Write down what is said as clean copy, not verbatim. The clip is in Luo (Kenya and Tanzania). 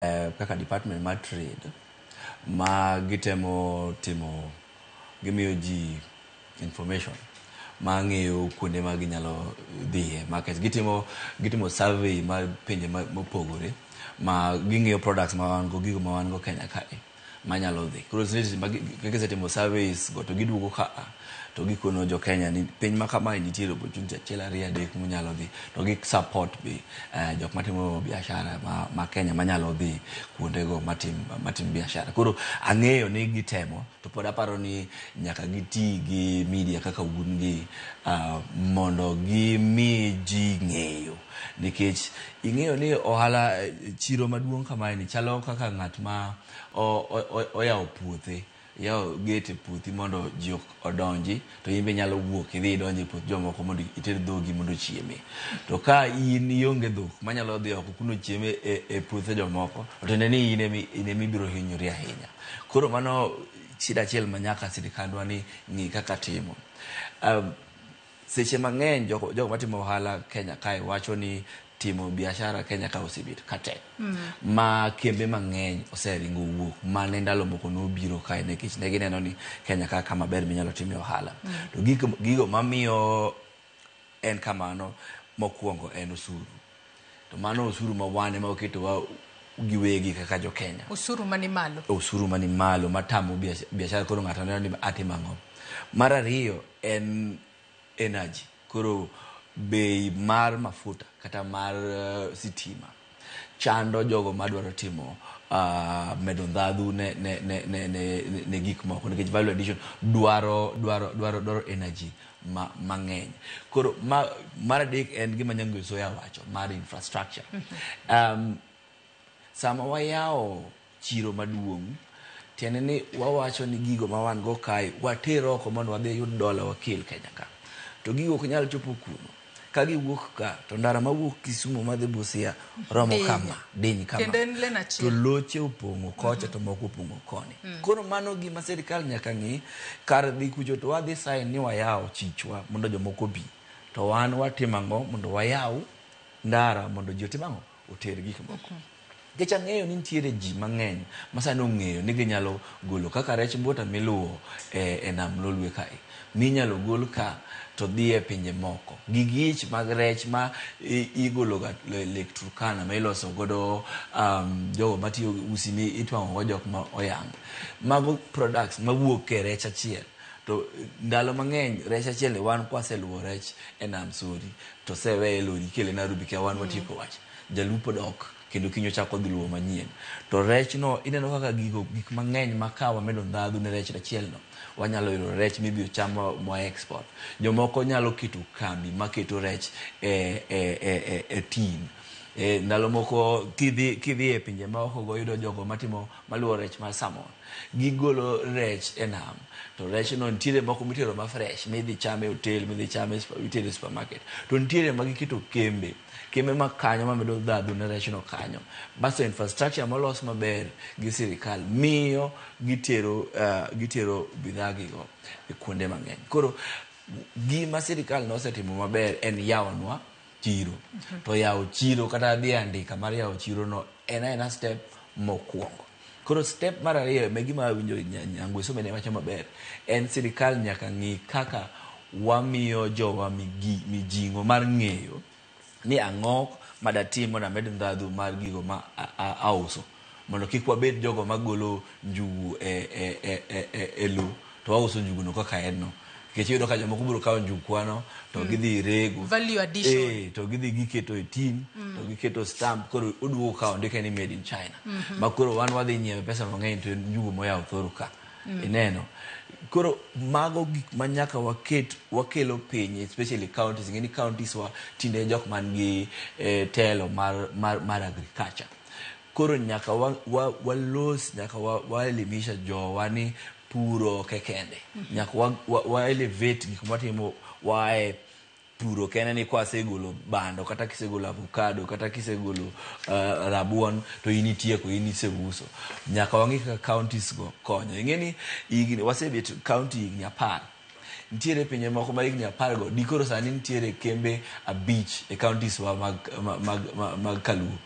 Kaka department mar trade ma gitemo timo, gimiyo ji information ma ng'eyo kuonde ma ginyalo dhiye market. Gitimo survey mar pinje mopogore ma ging'iyo products ma wan go, gigo ma wan go Kenya kae manyalo dhi. Koro seche ma gisetimo surveys go to giduogo ka to gikono jo Kenya ni piny ma kamae nitiere opportunity achiel, ariyo, adek munyalo dhi, to gi support be jok matimo biashara ma Kenya manyalo dhi kuondego matim biashara. Koro ang'eyo ni gitemo, to pod aparo ni nyaka giti gi media kaka un gi mondo gimi ji ng'eyo, nikech ing'eyo ni ohala, chiro maduong' kamae ni chalo kaka ng'at ma oyawo puothe, yawo gate e puothi mondo ji odonji, to in be inyalo wuok idhi idonji e puoth jomoko mondo iter dhogi mondo ochieme. To ka in ionge dhok manyalo dhi oko kuno chieme e puothe jomoko, to tiende ni in emi ibiro hinyori ahinya. Koro mano shida achiel ma nyaka sirikandwa ni ng'i kaka timo. Seche mang'eny jogo matimo ohala Kenya kae wacho ni timo biashara Kenya ka osebet ka tek ma kembe mang'eny oseringo wuok mane ndalo moko nobiro kae, nikech ne gineno ni Kenya ka kama ber minyalo timie ohala. To gigo mamiyo en kamano, mokwongo en osuru, to mano osuru ma wan ema waketowa giwegi kaka jo Kenya. Osuru mani malo. Osuru mani malo matamo biashara. Koro ng'ato neno ni atimo ang'o. Mar ariyo en energy. Koro bei mar mafuta kata mar sitima chando jogo madwaro timo medo ndhadhu ne gik moko, nikech value addition dwaro energy mang'eny. Koro mar adek en gima Nyango Soya wacho mar infrastructure. Sama wayawo chiro maduong', tiende ni wawacho ni gigo ma wan go kae water oko mondo wadhi yud dola wakel Kenya ka, to gigo ok nyal chopo kuno ka giwuok ka, to ndara mawuok Kisumu madhi Busia romo Diny. kama diny kama. Kendo en lane To achiel. loche opong'o kocha to moko opong'o koni. Koro mano gima sirikal nyaka ng'i kar dhi kucho to wadhi sign ni wayawo chichwa mondo jomoko obi, to wan watimo ang'o mondo wayaw ndara mondo ji otim ang'o, oter gik moko? Nikech ang'eyo ni nitiere ji mang'eny ma sani ong'eyo ni ginyalo golo kaka rech mbuta miluwo e nam Lolwe kae, minyalo gol ka to dhi e pinje moko gi gich mag rech ma igolo ga Lake Turkana ma iloso godo, jogo matiyo usi mi itwang'o go jok ma oyang'. Mago products mawuok e rech achiel. To ndalo mang'eny rech achiel ni wan kwaseluwo rech e nam Sori to oseweye e lori ikele Nairobi ka, wan watieko wach, jalupo dok kendo kiny ochako dhi luwo manyien. To rech no ineno kaka gigo gik mang'eny ma ka wamedo ndhadhu ne rech achiel no, wanyalo yudo rech mibiro cham mwa export. Jomoko nyalo keto kambi maketo rech e tin. Ndalo moko kidhi e pinje maoko go, yudo jogo matimo maluwo rech mar salmon, gigolo rech e nam, to rech no nitiere moko mitero ma fresh midhi chame e hotel, midhi chame itere e supermarket, to nitiere ma giketo kembe ma kanyo mamedo ndhadhu ne rech no kanyo. Basto infrastructure molos maber gi sirikal miyo gitero bidhaa gigo e kuonde mang'eny. Koro gima sirikal nosetimo maber en yawonwa chiro. To yawo chiro kata dhi andika mar yawo chiro no en aena step mokwongo. Koro step mar ariyo me gima awinjo Nyangweso bende wacho maber en sirikal nyaka ng'i kaka wamiyo jowa mijing'o mar ng'eyo ni ang'o madatim mondo amed ndhadhu mar gigo ma auso, mondo kik wabed jogo magolo njugu e lo to wauso njugu no kaka en no, nikech iyudo ka jomoko biro kawo njugu kwano to gidhi rego. Value addition. To gidhi giketo e tin to giketo stamp, koro oduogo ka ondike ni made in China, ma koro wan wadhi nyiewe pesa mang'eny, to en njugu moyawo thoro ka ineno. Koro mago gik ma nyaka waket wakelo piny, especially counties. Ing'e ni counties wa tinde jok man gi telo mar agriculture. Koro nyaka walos, nyaka waelimisha jowa ni puro ok e kende. Nyaka wa elevate gik mwatimo wae puro kende, ni kwasegolo bando kata kisegolo avocado kata kisegolo rabuon to in itieko, in iseuso. Nyaka wang'i kaka counties go konyo. Ing'e ni higni wasebet county higni 10, nitiere pinje moko ma higni 10 go dikoro sani nitiere kembe 5 e counties wa mag Kaluo.